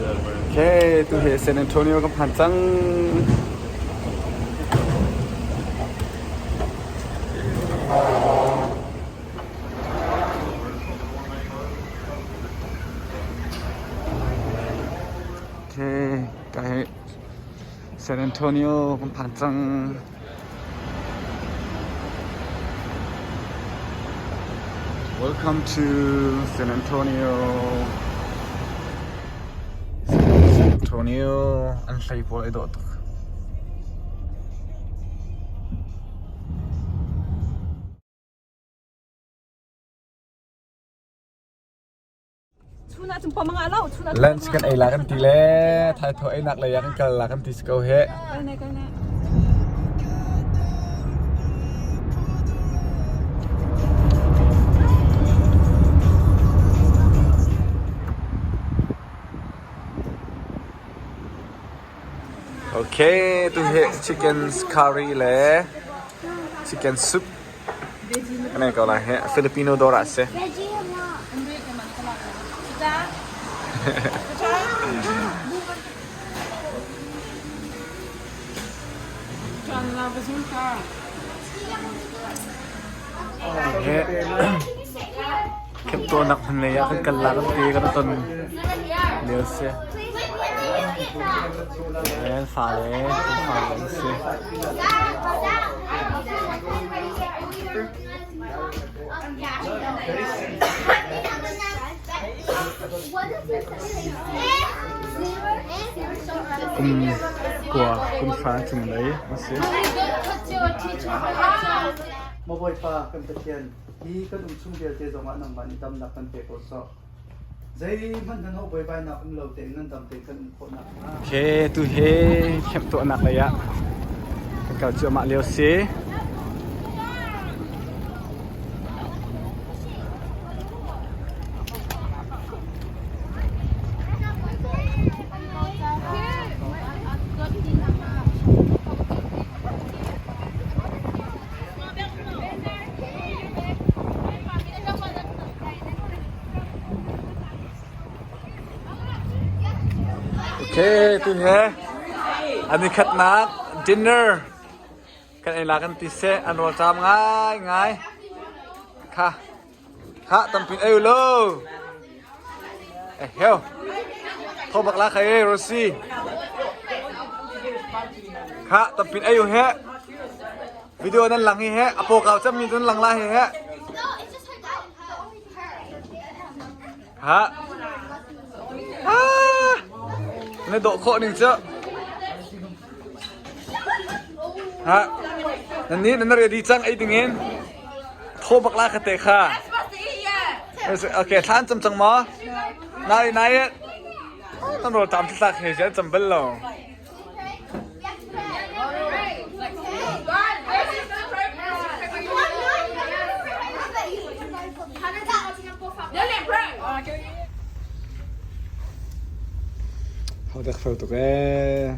Okay, tu hi San Antonio kan phan cang. Okay, ka hi San Antonio kan phan cang. Welcome to San Antonio. San Antonio an hlei pawl ai dawh tuk. Lunch kan ei la kan ti le thaithaw einak lei ah kan kal la kan ti si ko heh. Okay, tu hi chicken curry le chicken soup Kan ei ko lai hi Filipino dawr ah a si. Kheptuahnak hmun lei ah kan kal la kan ti kan ton lio si. An fale kan fale an si. Kum kua kum hra cung lei a si. Maw Bawipa kan Pathian, hi kan um chung vialte zongah nangmah nih damnak kan pe ko sawh. Zeihmanh nan ho buaibainak um lo tein nan dam tein kan um khawh nakhnga. Okay, tu hi camp tuahnak lei ah kan kal cuahmah lio si. Okay, tu he an i khatnak dinner kan ei la kan ti seh an rawl ṭam ngai ngai kha kha tampin ei lo eh heo tho bak la khai e Rosi kha tampin ei he Video nan lang hi he a paw kau cemmi nan lang la hi he. Ha. Ah. Na dawh khawh ning cu. Ha. Nan nih nan ready cang ei ding in. Thaw bak la kha te kha. Okay, thlan cam cang maw? Nai nai nan rawl tam thlak he jan cam bal lo. Ho dak fo tuk ee.